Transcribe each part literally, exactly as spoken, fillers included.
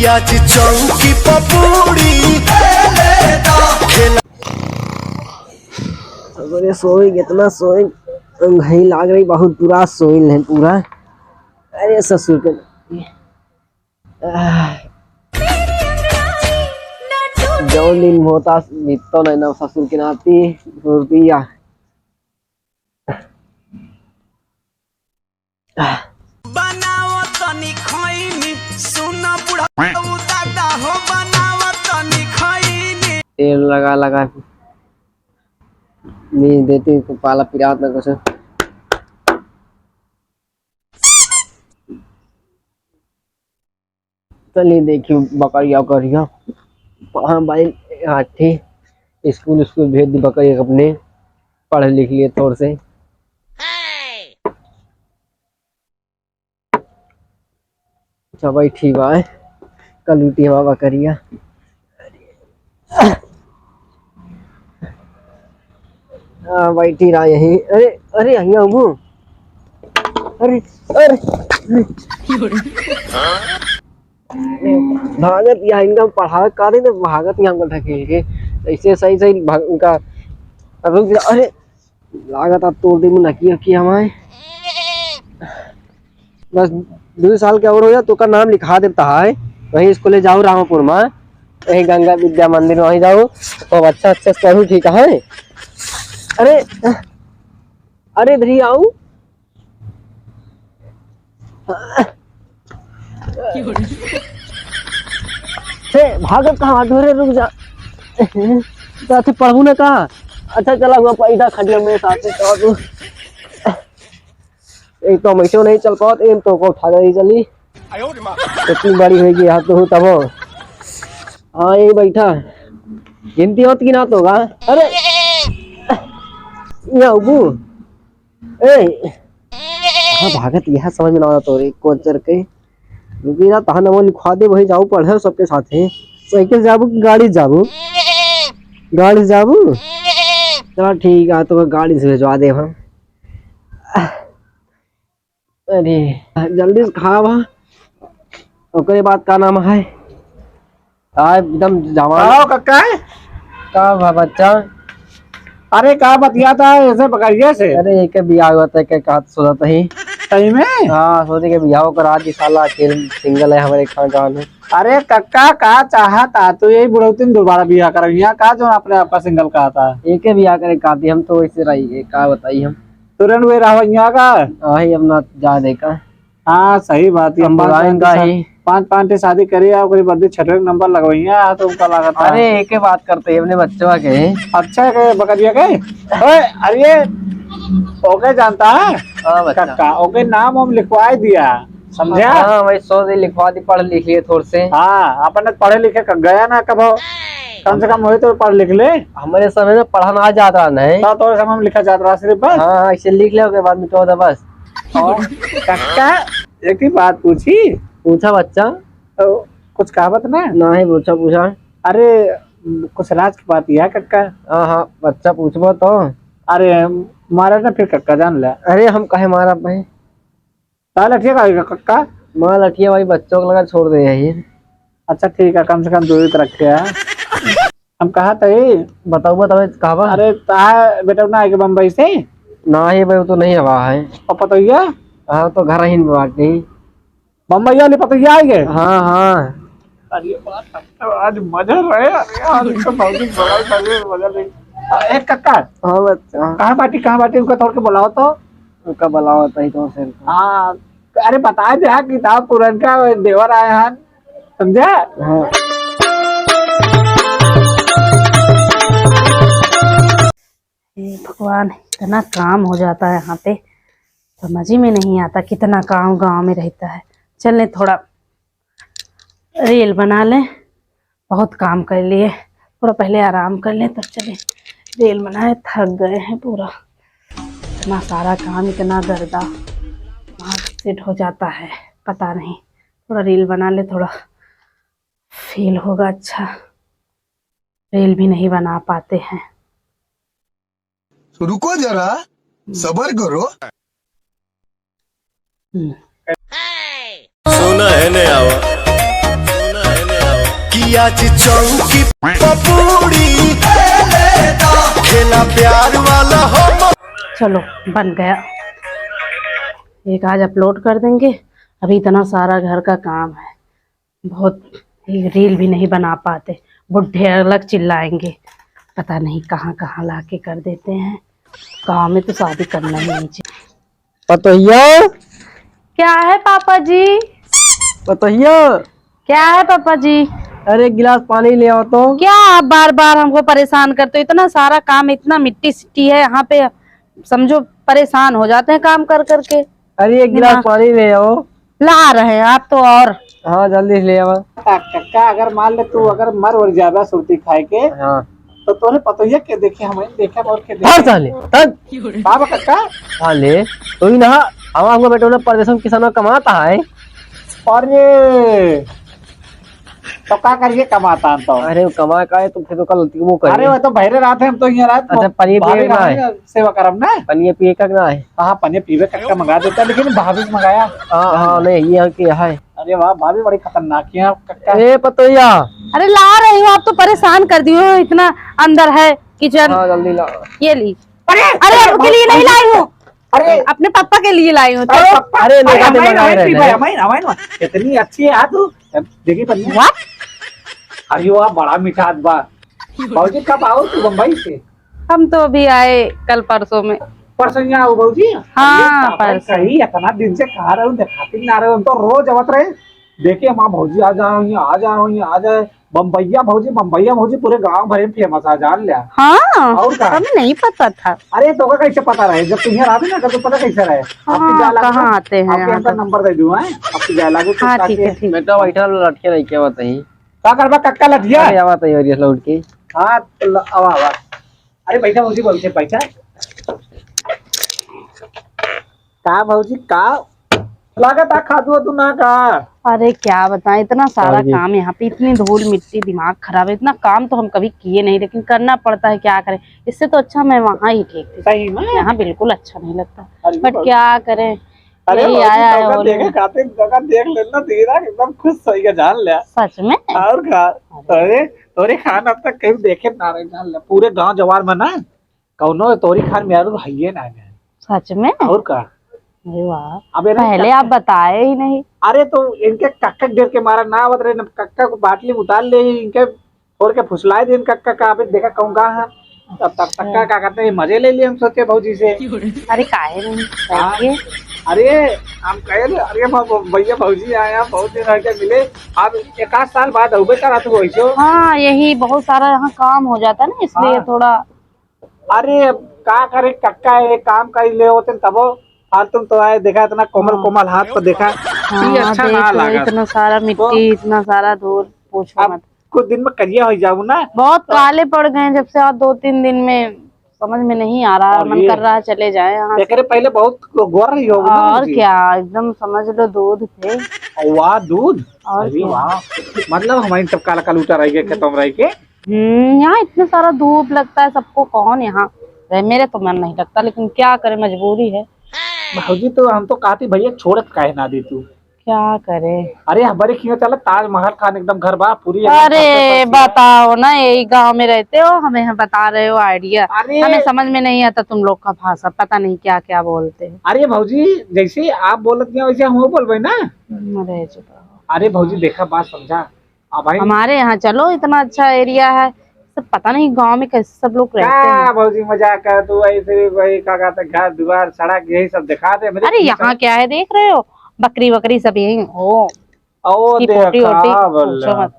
आज चौकी पपूड़ी खेला। अरे सोई, कितना सोई, घई लाग रही, बहुत बुरा सोई है पूरा। अरे ससुर के, आह। जौन दिन होता बीततो नहीं ना ससुर के नाती, फुर्तिया। बनाओ तनी खैनी, सुन बुढ़ऊ दादा हो, बनाओ तनी खैनी। तेल लगा लगा के मीज देती तो पाला पिरात ना कुछ। चलिए देखियो बकरिया उकरिया। हाँ भाई, हाँ ठीक, स्कूल स्कूल भेज दी बकरिया के अपने, पढ़ लिख लिए थोड़ से। अच्छा भाई ठीक बा, कल उठी हवा बकरिया। हाँ, बैठी रहा यहीं। अरे, अरे, यहाँ उबू। अरे, अरे, अरे। भागत यहाँ इनका पढ़ा का दे, तो भागत यहाँ हमको ढकेल के। ऐसे सही, सही भाग, उनका, अब रुक जा। अरे, लागत अब तोड़ दे नकी, नकी हमारे। बस दो साल के और हो जा, तो का नाम लिखा देता है वहीं स्कूले जाऊ रामपुर में, वहीं गंगा विद्या मंदिर में वहीं जाऊ, तो अच्छा, अच्छा से पढ़ू, ठीक है? अरे, अरे इधर ही आओ। हे, भागत कहाँ बाटू रे? रुक जा। साथी पढ़बू ना का? अच्छा, चला हुआ पैदा खटिया में साथी तो तू। एक तो हम ऐसे नहीं चल पावत, एक तो को उठा के नहीं चली। इतनी बड़ी होगी यहाँ तो तब। हाँ, यही बैठा। गिनती होत की ना तो होगा। अरे, यहाँ उबू। ए, हाँ, भागत यह समझ में ना आवत तोरे, कोचर के। रुकी ना, तहाँ नाम लिखवा दे, वही जाऊ पढ़े सबके साथे। साइकिल जाबू कि गाड़ी जाबू? गाड़ी जाबू? चला ठीक है, तो गाड़ी से भिजवा दे हम। अरे, जल्दी से खावा। ओकरे बाद का नाम है? आ, एकदम जवान। आओ, कक्का। का बा, बच्चा? अरे, का बतियाता है ऐसे बकरिया से? अरे, एके बियाह होता है, के कहत सोचत ही। सही में? हाँ, सोचे के बियाह करा दी, साला आखिर single है हमारे खानदान में। अरे, कक्का, का चाहता? तू यही बुढ़ौती में दोबारा बियाह करब? यहाँ का जो अपने आप का single कहता? एके बियाह करे कहती, हम तो वैसे रही, का बताई हम। तुरंत वे रहो यहाँ का? हाँ, ही अपना जा दे का। हाँ, सही बात है। हम पाँच बुलाएं पाँच का शा-, ही। पाँच पाँच ठे शादी करी, आ ओकरी बदली छठवे के नंबर लगवइया, आ तो उनका लागत है। अरे, एके बात करते ही अपने बच्चवा के। अच्छा के बकरिया के? ओए, अरे, ओके जानता है? हाँ, बच्चा। कक्का, ओके नाम हम लिखवाई दिया, समझा? हाँ, वही सौ से लिखवा दी, पढ़ लिख लिए थोड़ से। हाँ, अपन पढ़े लिखे क-, गया ना कबो, कम से कम वही तो पढ़ लिख ले। हमारे समय में पढ़ा ना जाता नहीं। तो तोरे समय में लिखा जाता रहा सिर्फ बस। हाँ, हाँ, इसे लिख ले, ओके बाद मिटवा दे बस। और कक्का, एक ही बात पूछी? पूछा बच्चा। तो कुछ कहावत ना? नहीं, पूछा, पूछा। अरे, कुछ राज की बात है कक्का। हाँ, हाँ, बच्चा पूछबो तो। अरे, मारा ना फिर कक्का, जान ले। अरे, हम काहे मारा भाई? ताल अठिया का होगा कक्का? माल अठिया भाई बच्चों को लगा छोड़ दे यही। अच्छा, ठीक है, कम से कम दूरी तो रखे है। हम कहा था ही। बताओ, बताओ, कहाँ बा? अरे, ता बेटा ना आएगा बम्बई से? ना ही भाई, वो तो नहीं आवा है। और पतोहिया? हाँ, तो घर ही में बात नहीं। बम्बई वाली पतोहिया आई है? हाँ, हाँ। अरे बात, आज मजा रहे, अरे यार, इसका भौजी बड़ा मजे, मजा ले। ए, कक्का। हाँ, बच्चा। कहाँ बाटी, कहाँ बाटी? उनका तोड़ के बुलाओ तो। उनका बुलाओ तो ही तो सिर को। हाँ, अरे बता दे, हाँ, किताब पुरनका देवर आए हैं, समझा? हाँ। हे भगवान, इतना काम हो जाता है यहाँ पे, समझ ही में नहीं आता कितना काम गांव में रहता है। चलें थोड़ा reel बना लें, बहुत काम कर लिए, थोड़ा पहले आराम कर लें तब चलें reel बनाए। थक गए हैं पूरा, इतना सारा काम, इतना गर्दा, दिमाग set हो जाता है, पता नहीं। थोड़ा reel बना लें, थोड़ा feel होगा अच्छा। Reel भी नहीं बना पाते हैं। रुको जरा, सबर करो। हम्म। सोना है ने आवा, सोना आज चौकी पपूड़ी खेला प्यार वाला हम। चलो, बन गया। एक आज अपलोड कर देंगे। अभी इतना सारा घर का काम है, बहुत, ये रील भी नहीं बना पाते। बुढ़े अलग चिल्लाएंगे, पता नहीं कहाँ कहाँ लाके कर देते हैं। गाँव में तो शादी करना ही नहीं चाहिए। पतोहिया। क्या है पापा जी? पतोहिया। क्या है पापा जी? अरे, एक गिलास पानी ले आओ तो। क्या आप बार बार हमको परेशान करते हो? इतना सारा काम, इतना मिट्टी सिट्टी है यहाँ पे, समझो परेशान हो जाते हैं काम कर करके। अरे, एक गिलास पानी ले आओ। ला रहे हैं आप तो। और हाँ, जल्दी से ले आवा। का-, कक्का, अगर मान ले तू अगर मर वर जाबा सुरती खाए के, हाँ। तो तोरे पतोहिया के देखे, हम देखे और के देखे। हर साले, तब बाबा कक्का। साले, तू ही ना, हम आपको बेटो ना परदेश में किसानों कमाता है। अरे, तो का करिए कमाता है तो? अरे, वो कमा का है, तो फिर तो कल वो करे। अरे, वो तो बहरे रात है, हम तो यहाँ रात अच्छा, पनिया पिए भाभी ना है। सेवा करब ना। पनिया पिए का ना है? हाँ, पनिया पीवे कक्का मंगा देता, लेकिन भाभी से मंगाया। हाँ, हाँ, नहीं, ये है कि है। अरे वाह, भाभी बड़ी खतरनाक है कक्का। ए, पतोहिया। अरे, ला रही हूँ, आप तो परेशान कर दिए हो, इतना अंदर है किचन। हाँ, जल्दी ला। ये ली। अरे, अरे, अरे, आपके लिए नहीं लाई हूँ। अरे। अपने पापा के लिए लाई हूँ। अरे, पापा, अरे, अरे, लेगा दे, हमारे, मंगा हमारे रहे पीबा, हैं। हमारे, हमारे, इतनी अच्छी है तू। देखी पनिया। What? अरे वाह, बड़ा मीठा हाथ बा। भौजी, कब आओ तू बम्बई से? हम तो अभी आए कल परसों में। परसों यहाँ आओ भौजी? हाँ, अरे, पापा परसों। कही, इतना दिन से कहाँ रहे, देखाती ना रहे, हम तो रोज आवत रहे। देखे, "माँ भौजी आ जाओ, यहाँ आ जाओ, यहाँ आ जाए।" बम्बैया भौजी, बम्बैया भौजी पूरे गांव भर में फेमस आ, जान लिया। हाँ, और का? हमें नहीं पता था। अरे, तो का कैसे पता रहे? जब तुम यहाँ रहते ना, तो पता कैसे रहे? हाँ, आपकी जाए लागू कहाँ ना? आते हैं आपके यहाँ हमका तो? नंबर दे दूँ, हैं? आपकी जाए लागू तो हाँ, ठीक है, ताकि ठीक। बेटा, बैठा लो, लटके रह के बताई। का करबा कक्का लठिया? अरे, आवा तो ये लौट के। हाँ, तो ल-, आवा, आवा। अरे, बैठा भौजी, बोलते बैठा। का भौजी, का लागत आ खादू तू ना का? अरे क्या बताएं, इतना सारा हाँ जी। काम यहाँ पे, इतनी धूल मिट्टी, दिमाग खराब है। इतना काम तो हम कभी किए नहीं, लेकिन करना पड़ता है, क्या करें। इससे तो अच्छा मैं वहाँ ही ठीक थी। सही में? यहाँ बिल्कुल अच्छा नहीं लगता। अरे बट बाबा। क्या करें, अरे यही बाबा, आया है तो होने। देखे खातिर जगह देख लेना, तेरा एकदम खुश होइगा, जान ले। सच में? और का? अरे। अरे, तोरे खान अब तक कहीं देखे ना रहे, जान ले। पूरे गांव जवार में ना, कौनो तोरी खान मेहरू हइये ना है। सच में? और का? अरे वाह। अब ये ना पहले कक्का आप बताए ही नहीं। अरे तो इनके कक्का के डर के मारा ना आवत रहे, न कक्का को बाटली में उतार ले, इनके फोड़ के फुसलाए दे, इनका कक्का का अभी देखा कहूँ कहाँ है। तब तक अच्छा। कक्का का करते हैं, मजे ले लिए हम सोचे भौजी से। अरे काहे नहीं? हाँ। बैठिए। अरे हम कहे ले, अरे हम भैया भौजी आए हैं, बहुत दिन रह के मिले। अब एक आध साल बाद अउबे करा तू वैसे। हाँ, यही बहुत सारा यहाँ काम हो जाता है ना, इसलिए हाँ। थोड़ा अरे, अब का करे, कक्का, ये काम कर ले होते तबो फालतू में तो आए, देखा इतना कोमल हाँ। कोमल हाथ को देखा, हाँ, ये अच्छा देख ना लो, लगा। इतना सारा तो मिट्टी, इतना सारा धूल, पूछो अब मत। कुछ दिन में करिया हो जाऊ ना। बहुत तो काले पड़ गए जब से, आज दो तीन दिन में समझ में नहीं आ रहा, और मन ये कर रहा है चले जाए यहाँ से। एकरे पहले बहुत गोर रही हो ना और जी। क्या, एकदम समझ लो दूध थे। वाह, दूध। और अरे क्या? वाह, मतलब हमारी सब काला काला उठा रही है, खत्म रही के। हम्म, यहाँ इतना सारा धूप लगता है सबको, कौन यहाँ रहे? मेरे तो मन नहीं लगता, लेकिन क्या करें, मजबूरी है। भौजी, तो हम तो कहती भैया छोड़त काहे ना दी तू? क्या करे? अरे, हमारे खिया चला, ताजमहल खान एकदम घर बा, पूरी एकदम अरे, खस्ता खस्ता। बताओ ना, यही गांव में रहते हो, हमें यहाँ बता रहे हो आइडिया। अरे। हमें समझ में नहीं आता तुम लोग का भाषा, पता नहीं क्या क्या बोलते हैं। अरे भौजी, जैसे आप बोलत हैं वैसे हम बोलबे ना। अरे चुप रहो। अरे भौजी, देखा, बात समझा। अब भाई हमारे यहाँ चलो, इतना अच्छा एरिया है, सब पता नहीं गांव में कैसे सब लोग रहते का हैं। भौजी मजाक कर तू, ऐसे भी वही का कहते हैं, घर दुआर सड़क यही सब दिखा दे मेरे अरे पीछे। यहाँ क्या है देख रहे हो, बकरी वकरी सब यही हो। ओ इसकी देखा पोटी वोटी बोल पूछो रहा। मत।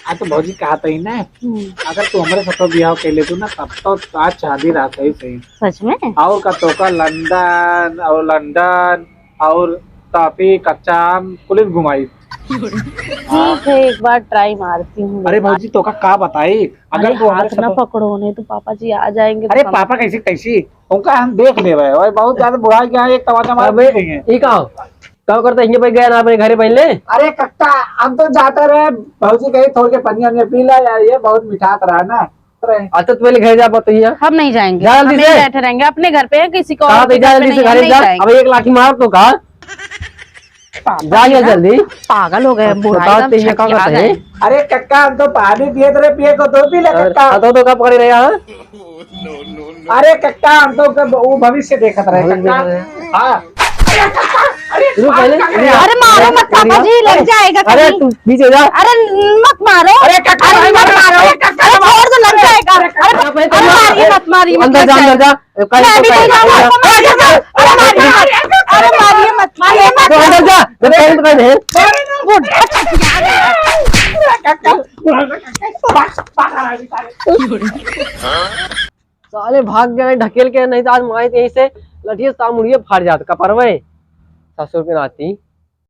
आ तो भौजी कहते ही ना, हम्म। अगर तू हमारे साथ ब्याह कर ले तू ना, तब तो आज शादी रहा सही सही। सच में? और का तो का लंदन और लंदन और तापी कच्चा आम पुलिस घुमाई। ठीक है, एक बार ट्राई मारती हूँ। अरे भौजी, तो का, का बताई, अगर अरे तू हमारे हाथ ना साथ पकड़ो, नहीं तो पापा जी आ जाएंगे तो अरे हम पापा कैसी, कैसी? उनका हम देख ले रहे हैं भाई, बहुत ज्यादा बुढ़ा गया है, एक तमाचा मार अबे, देंगे। ये का हो? का करता है? इनके पे गया ना, अपने घरे पहले। अरे कक्का, हम तो जाते रहे, भौजी कही थोड़ के पनिया में पी ला यार, ये बहुत मिठात रहा ना। रहे। अच्छा, तू पहले घर जा, बताइए। हम नहीं जाएंगे, जा जल्दी हम यहीं से। बैठे रहेंगे, अपने घर पे हैं, किसी को कहा और तो के जा घर पे जल्दी से, नहीं, हम घर नहीं जा। जाएंगे। अब एक लाठी मार तो का। जा लिया जल्दी। पागल हो गए, बूढ़ा बताओ, एकदम तो ये का छठिया करते गए। हैं? अरे कक्का, हम तो पानी पिए थे, पिए को तो पी ले अरे, कक्का। हाथों तो का पकड़े रहे, हाँ? अरे कक्का, हम तो कब वो भविष्य देखत रहे, भविष्य कक्का। देखत रहे। हाँ। अरे कक्का, अरे रुक पहले। अरे मारो मत पापा जी, लग जाएगा अरे कहीं। तू पीछे जा। अरे मत मारो। अरे कक्का, अरे मत मारो। अरे छोड़ दो, लग जाएगा। अरे, अरे मारिए मत, मारिए मत, अंदर लग जा, अंदर जाएगा। जा। ए, काहे मैं भी नहीं जाऊंगा। अरे मारिए मत, अरे मारिए मत, मारिए मत। तो अंदर जा, जब टाइम तो कर दे। बुढ़ा छठिया गया। साले भाग गए, ढकेल के, नहीं तो आज माई यहीं से लठिए से मुड़िए फाड़ जात, कपरवे। ससुर के नाती।